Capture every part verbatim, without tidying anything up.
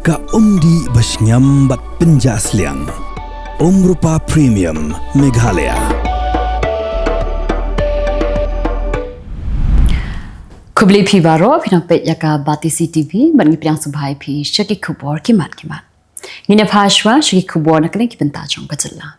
Ka umdih ba shngiam bad pynjah sliang. Umrupa Premium Meghalaya. Khublei phi baroh, phi nang peit ïa ka Batesi T V, bad ngi pdiang sngewbha ïa phi sha ki khubor ki mat ki mat. Ngin ïa phai shuwa sha ki khubor na ka liang ki bynta jong ka jylla.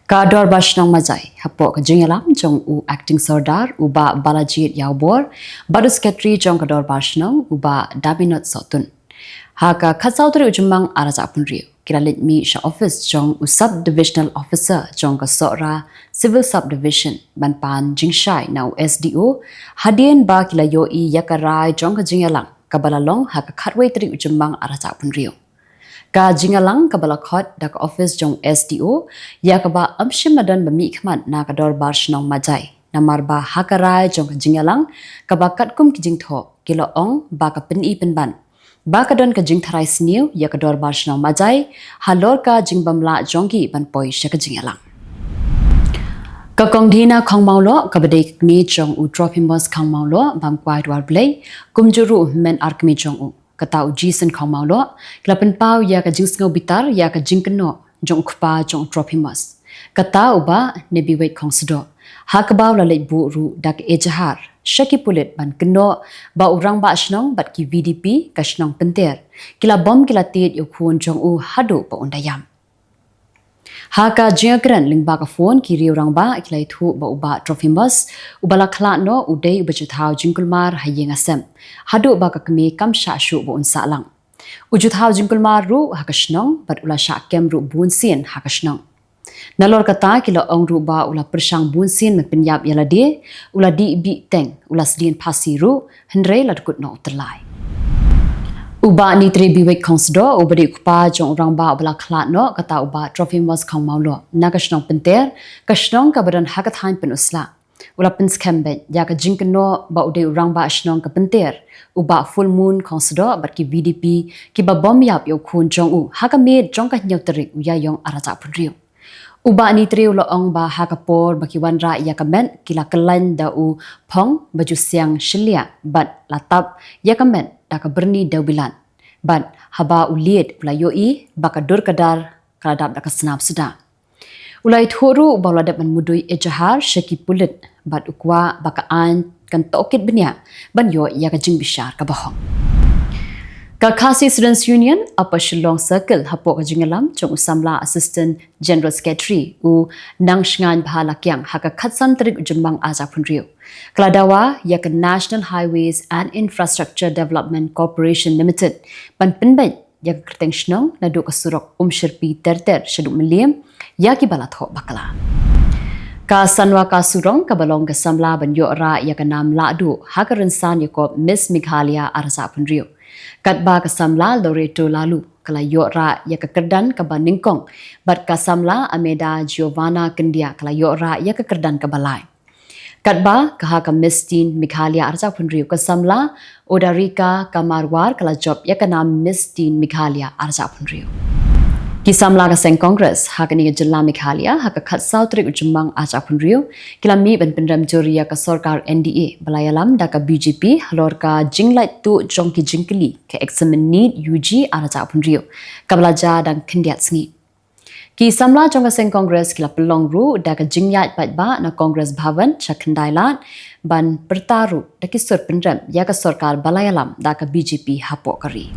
Ka Dorbar Shnong Majai, hapoh ka jingïalam jong u Acting Sordar, u Bah Balajied Ïawbor, bad u Secretary jong ka Dorbar Shnong, u Bah Daminot Sohtun. Ha ka khatsaw tarik u Jymmang arhajar arphew hynriew, ki la leit mih sha office jong u Sub Divisional Officer jong ka Sohra Civil Subdivision, ban pan jingshai na u S D O, hadien ba ki la ïohi ïa ka rai jong ka jingïalang, kaba la long ha ka khatwei tarik u Jymmang arhajar arphew hynriew. Ka jingïalang kaba la khot da ka office jong S D O, ïa kaba ym shym la don ba mihkhmat na ka Dorbar Shnong Majai. Namar ba ha ka rai jong ka jingïalang, kaba katkum ki jingthoh, ki la ong ba ka pyni pynban, ba ka don ka jingtharai sniew ïa ka Dorbar Shnong Majai, halor ka jingbymlah jong ki ban poi sha ka jingïalang. Ka Kong Dina Khongmawloh, kaba dei ka kmie jong u Trophimus Khongmawloh, bam kwai dwar Blei, kumjuh ruh u hynmen ar kmie jong u, kata u Jason Khongmawloh, ki la pynpaw ïa ka jingsngew bitar ïa ka jingkynnoh jong u kpa jong u Trophimus, kata u Bah Nebiweit Khongsdoh. Ha kaba u la leit buh ruh da ka ejahar sha ki pulit ban kynnoh ba u Rangbah Shnong bad ki V D P ka shnong Pynter, ki la bom ki la tied ïa u khun jong u haduh ba un da ïam. Ha ka jingïakren lyngba ka phone, ki riew rangbah ki la ïathuh ba u Bah Trophimus, uba la khlad noh, u dei uba ju thaw jingkulmar ha ïing ha sem, haduh ba ka kmie kam shah shuh ba un sah lang. U ju thaw jingkulmar ruh ha ka shnong, bad u la shah kem ruh bunsien ha ka shnong. Nalor kata, ki la ong ruh ba u la pyrshang bunsien ban pynïap ïa lade, u la dih bih teng, u la sdien phasi ruh, hynrei la dkut noh u tyllai. U Bah Nitre Biweit Khongsdoh, uba dei u kpa jong u rangbah uba la khlad noh, kata u Bah Trophimus Khongmawloh, na ka shnong Pynter, ka shnong kaba don ha ka thaiñ Pynursla, u la pynskhem beit ïa ka jingkynnoh ba u dei u Rangbah Shnong ka Pynter, u Bah Fullmoon Khongsdoh, bad ki V D P, kiba bom ïap ïa u khun jong u ha ka miet jong ka hynñiew tarik u Ïaïong arhajar arphew hynriew. U Bah Nitre u la ong ba ha ka por ba ki wanrah ïa ka met, ki la kyllain da u phong ba ju siang shylliah, bad la tap ïa ka met da ka byrni dewbilat, bad haba u lied u la ïohi ba ka dur ka dar ka la dap da ka snam sda. U la ïathuh ruh ba u la dep ban mudui ejahar sha ki pulit, bad u kwah ba ka aiñ kan tohkit bniah ban ïoh ïa ka jingbishar kaba hok. Ka Khasi Students Union Upper Shillong Circle, hapoh ka jingïalam jong u samla Assistant General Secretary, u Nangshngaiñ Bhalakiang, ha ka khatsan tarik u Jymmang arhajar arphew hynriew, ka la dawa ïa ka National Highways and Infrastructure Development Corporation Limited ban pynbeit ïa ka kyrteng shnong naduh ka surok Umshyrpi ter ter shaduh Mylliem, ïa kiba la thoh bakla. Ka Sanwa Kasurong, kaba long ka samla ban ïoh rah ïa ka nam lahduh ha ka rynsan ïakob Miss Meghalaya arhajar arphew hynriew. Katba ka samla Loreto Laloo, ka la ïoh rah ïa ka kyrdan kaba nyngkong, bad ka samla Ameda Giovanna Kyndiah, ka la ïoh rah ïa ka kyrdan kaba lai. Katba ka ha ka Miss Teen Meghalaya arhajar arphew hynriew, ka samla Odarika Kamarwar, ka la jop ïa ka nam Miss Teen Meghalaya arhajar arphew hynriew. Ki samla ka seng Congress ha kane ka jylla Meghalaya, ha ka khatsaw tarik u Jymmang arhajar arphew hynriew, ki la mih ban pynrem jur ïa ka sorkar N D A ba la ïalam da ka B J P halor ka jinglait tuh jong ki jingkylli ka exam NEET U G arhajar arphew hynriew, kaba la jia dang khyndiat sngi. Ki samla jong ka seng Congress ki la pynlong ruh da ka jingïaid paidbah na Congress Bhavan sha Khyndailad, ban pyrta ruh da ki sur pynrem ïa ka sorkar ba la ïalam da ka B J P hapoh ka ri.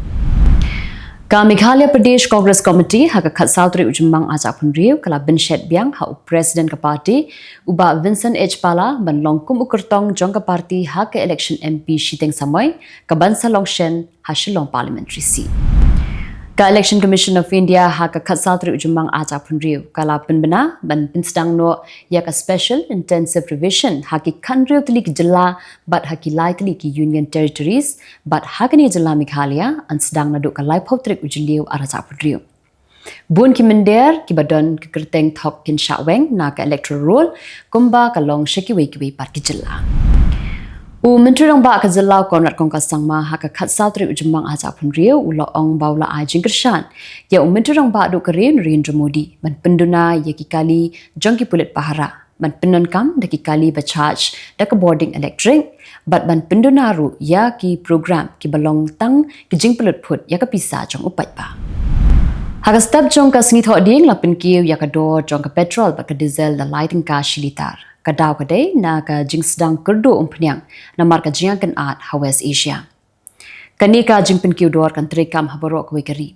Ka Meghalaya Pradesh Congress Committee ha ka khatsaw tarik u Jymmang arhajar arphew hynriew, ka la bynshet biang ha u President ka party, u Bah Vincent H Pala, ban long kum u kyrtong jong ka party ha ka election M P shiteng samoi, kaban sa long shen ha Shillong Parliamentary Seat. Ka Election Commission of India ha ka khatsaw tarik u Jymmang arhajar arphew hynriew, ka la pynbna ban pynsdang noh ïa ka Special Intensive Revision ha ki khathynriew tylli ki jylla bad ha ki lai tylli ki Union Territories, bad ha kane ka jylla Meghalaya yn sdang naduh ka laiphew tarik u Jylliew arhajar arphew hynriew. Bun ki mynder kiba don ka kyrteng thok kin shah weng na ka electoral roll, kumba ka long sha kiwei kiwei pat ki jylla. U Myntri Rangbah ka jylla u Conrad Kongkal Sangma ha ka khatsaw tarik u Jymmang arhajar arphew hynriew, u la ong ba u la ai jingkyrshan ïa u Myntri Rangbah duh ka ri u Narendra Modi ban pynduna ïa ki kali jong ki pulit pahara ban pyndonkam da ki kali ba charge da ka bording electric, bad ban pynduna ruh ïa ki program kiba long tang ki jingpynlut phut ïa ka pisa jong u paidbah. Ha ka step jong ka Sngi Thohdieng la pynkiew ïa ka dor jong ka petrol bad ka diesel da lai tyngka shi litar. Ka daw ka dei na ka jingsdang kyrduh umphniang namar ka jingïakynad ha West Asia. Kane ka jingpynkiew dor kan treikam ha baroh kawei ka ri.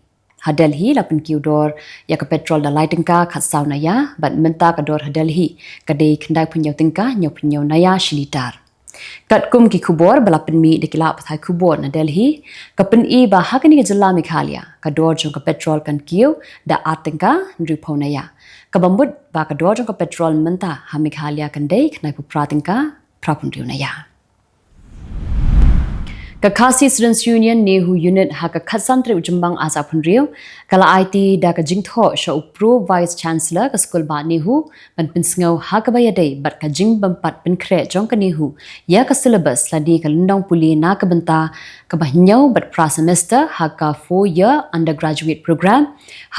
Ha Delhi la pynkiew dor ïa ka petrol da lai tyngka khatsaw naya, bad mynta ka dor ha Delhi ka dei khyndai phew hynñiew tyngka hynñiew phew hynñiew naya shi litar. Katkum ki khubor ba la pynmih da ki lad pathai khubor na Delhi, ka pyni ba ha kane ka jylla Meghalaya ka dor jong ka petrol kan kiew da ar tyngka hynriew phew naya. Kaba mut ba ka dor jong ka petrol mynta ha Meghalaya kan dei khyndai phew phra tyngka phra phew hynriew naya. Ka Khasi Students Union NEHU Unit ha ka khatsan tarik u Jymmang arhajar arphew hynriew ka la aiti da ka jingthoh sha u Pro Vice Chancellor ka skul bah NEHU ban pynsngew ha kaba ïadei bad ka jingbympat pynkhreh jong ka NEHU ïa ka syllabus lane ka lynnong pule na ka bynta kaba hynñiew bad phra semester ha ka four year undergraduate program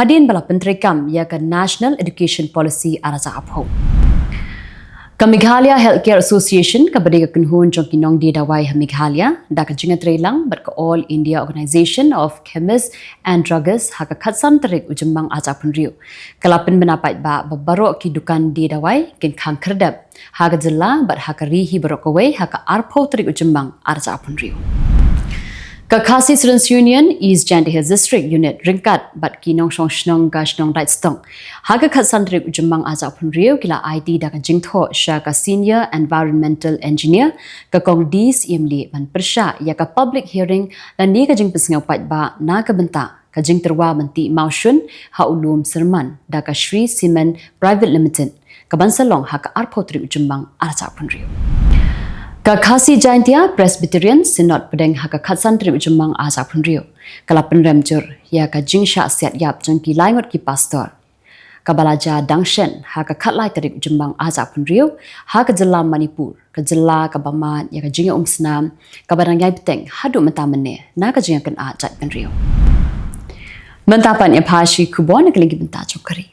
hadien ba la pyntreikam ïa ka National Education Policy arhajar arphew. Ka Meghalaya Healthcare Association, kaba dei ka kynhun jong ki nongdie dawai ha Meghalaya, da ka jingïatreilang bad ka All India Organisation of Chemists and Druggists ha ka khatsan tarik u Jymmang arhajar arphew hynriew, ka la pynbna paidbah ba baroh ki dukan die dawai kin khang khyrdep ha ka jylla bad ha ka ri hi baroh kawei ha ka arphew tarik u Jymmang arhajar arphew hynriew. Ka Khasi Students Union East Jaintia Hills District Unit ryngkat bad ki nongshong shnong ka shnong Daitstong ha ka khatsan tarik u Jymmang arhajar arphew hynriew ki la aiti da ka jingthoh sha ka Senior Environmental Engineer ka Kong D Syiemlieh ban pyrshah ïa ka public hearing lane ka jingpynsngew paidbah na ka bynta ka jingtyrwa ban tih mawshun ha u lum Syrman da ka Shree Cement Private Limited, kaban sa long ha ka arphew tarik u Jymmang arhajar arphew hynriew. Ka Khasi Jaintia Presbyterian Synod Pdeng ha ka khatsan tarik u Jymmang arhajar arphew hynriew ka la pynrem jur ïa ka jingshah siat ïap jong ki lai ngut ki pastor, kaba la jia dang shen ha ka khatlai tarik u Jymmang arhajar arphew hynriew ha ka jylla Manipur, ka jylla kaba mad ïa ka jingïaumsnam, kaba dang ïai bteng haduh mynta mynne na ka jingïakynad jaitbynriew. Mynta pat ïa pha shi khubor na ka liang ki bynta jong ka ri.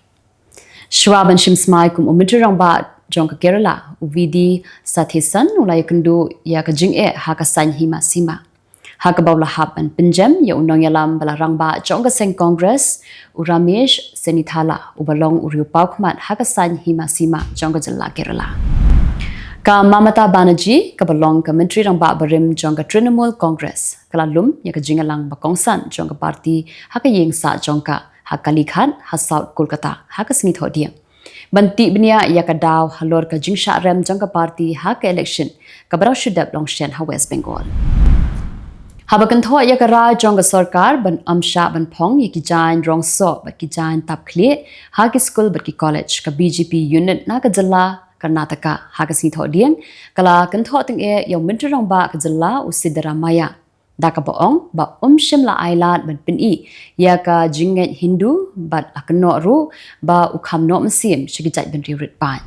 Shuwa ban shim smai kum u Myntri Rangbah jong ka Kerala, u V D Satheesan, u la ïakynduh ïa ka jingeh ha ka saiñ hima sima, ha kaba u la hap ban pynjem ïa u nongïalam ba la rangbah jong ka seng Congress, u Ramesh Sennithala, uba long u riewpawkhmat ha ka saiñ hima sima jong ka jylla Kerala. Ka Mamata Banerjee, kaba long ka Myntri Rangbah barim jong ka Trinamool Congress, ka la lum ïa ka jingïalang ba kongsan jong ka party ha ka ïing sah jong ka ha Kalighat ha South Kolkata ha ka Sngi Thohdieng, ban tih bniah ïa ka daw halor ka jingshah rem jong ka party ha ka election kaba daw shu dep long shen ha West Bengal. Haba kynthoh ïa ka rai jong ka sorkar ban ym shah ban phong ïa ki jaiñ rong soh bad ki jaiñ tap khlieh ha ki skul bad ki college, ka B J P unit na ka jylla Karnataka ha ka Sngi Thohdieng ka la kynthoh tyngeh ïa u Myntri Rangbah ka jylla, u Siddaramaiah, da kaba ong ba um shym la ailad ban pyni ïa ka jingngeit Hindu bad la kynnoh ruh ba u kham noh mynsiem sha ki jaitbynriew rit paid.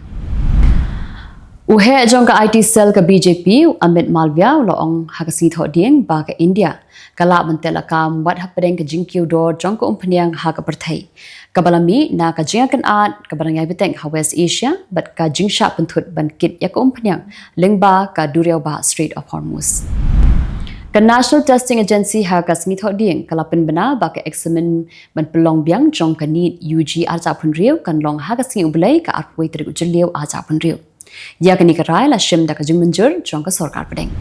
U heh jong ka I T cell ka B J P, u Amit Malviya, u la ong ha ka Sngi Thohdieng ba ka India ka lah ban teh lakam wat hapdeng ka jingkiew dor jong ka umphniang ha ka pyrthei, kaba la mih na ka jingïakynad kaba dang ïai bteng ha West Asia bad ka jingshah pynthut ban kit ïa ka umphniang lyngba ka duriaw bah Strait of Hormuz. Ka National Testing Agency ha ka Sngi Thohdieng ka la pynbna ba ka eksamin ban pynlong biang jong ka NEET U G arhajar arphew hynriew kan long ha ka Sngi U Blei, ka arphew tarik u Jylliew arhajar arphew hynriew. Ïa kane ka rai la shim da ka jingmynjur jong ka sorkar pdeng.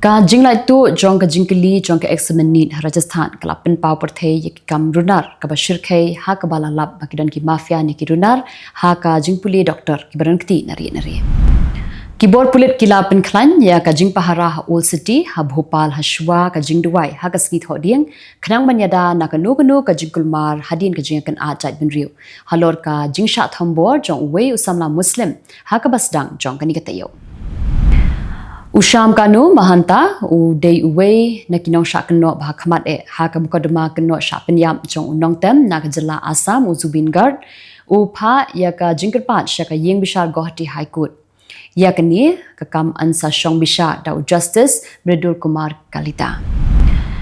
Ka jinglaitluid jong ka jingkylli jong ka eksamin NEET ha Rajasthan ka la pynpaw pyrthei ïa ki kam runar kaba shyrkhei, ha kaba la lap ba ki don ki mafia ne ki runar ha ka jingpule doktor kiba rangkti na ri na ri. Ki bor pulit ki la pynkhlaiñ ïa ka jingpahara ha Old City ha Bhopal ha shuwa ka jingduwai ha ka Sngi Thohdieng, khnang ban ïada na kano kano ka jingkulmar hadien ka jingïakynad jaitbynriew halor ka jingshah thombor jong uwei u samla Muslim ha kaba sdang jong kane ka taïew. U Shyam Kanu Mahanta u dei uwei na ki nongshah kynnoh ba ha khmat eh ha ka mukotduma kynnoh shah pynïap jong u nongtem na ka jylla Assam, u Zubeen Garg, u phah ïa ka jingkyrpad sha ka ïing bishar Guwahati High Court. Ïa kane ka kam yn sa shong bishar da u Justice Mridul Kumar Kalita.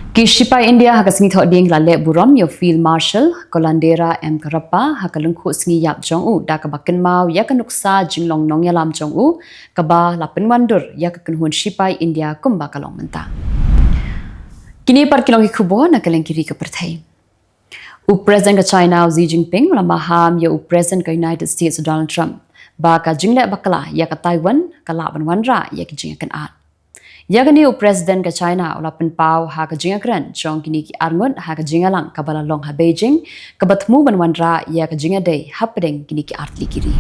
Ki shipai India ha ka sngi Thohdieng la leh burom ïa u Field Marshal Kolandera M Karappa ha ka lyngkhuh sngi ïap jong u da kaba kynmaw ïa ka nuksa jinglong nongïalam jong u kaba la pynwandur ïa ka kynhun shipai India kumba ka long mynta. Kine pat ki long ki khubor na ka liang ki ri ka pyrthei. U President ka China u Xi Jinping u la maham ïa u President ka United States u Donald Trump ba ka jingleh bakla ïa ka Taiwan ka lah ban wanrah ïa ki jingkynad. Ïa kane u President ka China u la pynpaw ha ka jingïakren jong kine ki arngut ha ka jingïalang kaba la long ha Beijing kaba thmu ban wanrah ïa ka jingïadei hapdeng kine ki artylli ki ri.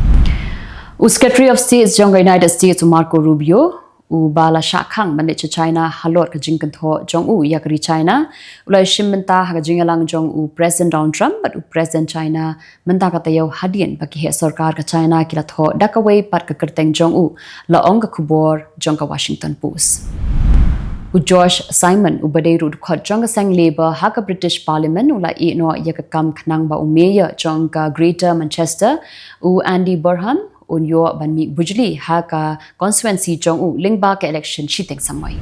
U Secretary of State jong ka United States u Marco Rubio uba la shah khang ban leit sha China halor ka jingkynthoh jong u ïa ka ri China u la ïashim bynta ha ka jingïalang jong u President Donald Trump bad u President China mynta ka taïew hadien ba ki heh sorkar ka China ki la thoh da kawei pat ka kyrteng jong u, la ong ka khubor jong ka Washington Post. U Josh Simon uba dei ruh u dkhot jong ka seng Labor ha ka British Parliament u la ïeh noh ïa ka kam khnang ba u Mayor jong ka Greater Manchester u Andy Burnham un ïoh ban mih bujli ha ka constituency jong u lyngba ka election shiteng samoi.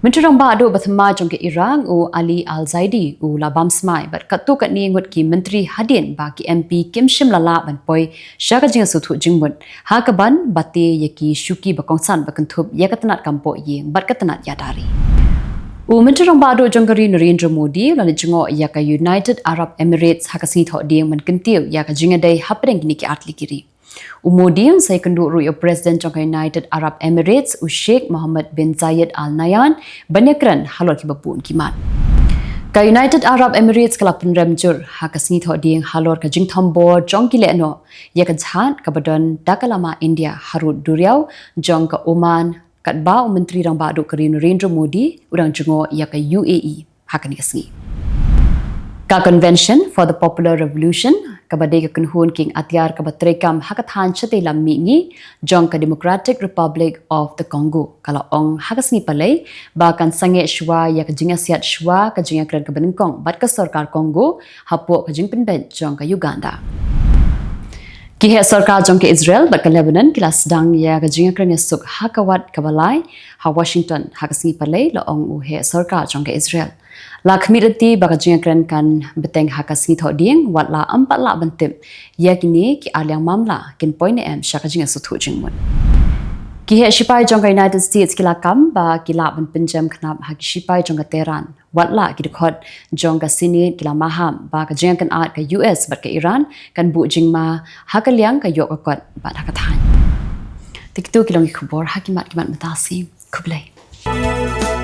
Myntri Rangbah Duh ba thymmai jong ka Iran u Ali Al Zaidi u la bam smai bad katto katne ngut ki myntri hadien ba ki M P kim shym la lah ban poi sha ka jingïasngewthuh jingmut ha kaban bate ïa ki shuki ba kongsan ba kynthup ïa ka tnat kam poh ïing bad ka tnat ïada ri. U Myntri Rangbah Duh jong ka ri Narendra Modi u la leit jngoh ïa ka United Arab Emirates ha ka sngi Thohdieng ban kyntiew ïa ka jingïadei hapdeng kine ki artylli ki ri. U Modi un sa ïakynduh ruh ïa u President jong ka United Arab Emirates u Sheikh Mohammed bin Zayed Al Nahyan ban ïakren halor kiba bun ki mat. Ka United Arab Emirates ka la pynrem jur ha ka sngi Thohdieng halor ka jingthombor jong ki lehnoh ïa ka jhad kaba don da ka lama India harud duriaw jong ka Oman katba u Myntri Rangbah Duh ka ri Narendra Modi u dang jngoh ïa ka U A E ha kane ka sngi. Ka Convention for the Popular Revolution kaba dei ka kynhun kieng atiar kaba treikam ha ka thaiñ shatei lam mihngi jong ka Democratic Republic of the Congo ka la ong ha ka sngi Palei ba kan sangeh shuwa ïa ka jingïasiat shuwa ka jingïakren kaba nyngkong bad ka sorkar Congo hapoh ka jingpynbeit jong ka Uganda. Ki heh sorkar jong ka Israel bad ka Lebanon ki la sdang ïa ka jingïakren ïasuk ha ka wat kaba lai ha Washington ha ka sngi Palei, la ong u heh sorkar jong ka Israel. La khmih lynti ba ka jingïakren kan bteng ha ka sngi Thohdieng, wat la ym pat lah ban tip ïa kine ki arliang mamla kin poi ne em sha ka jingïasngewthuh jingmut. Ki heh shipai jong ka United States ki la kam ba ki lah ban pynjem khnap ha ki shipai jong ka Tehran, wat la ki dkhot jong ka Senate ki la maham ba ka jingïakynad ka U S bad ka Iran kan buh jingma ha ka liang ka ïoh ka kot bad ha ka thaiñ. Te kito ki long ki khubor ha ki mat ki mat mynta shi. Khublei.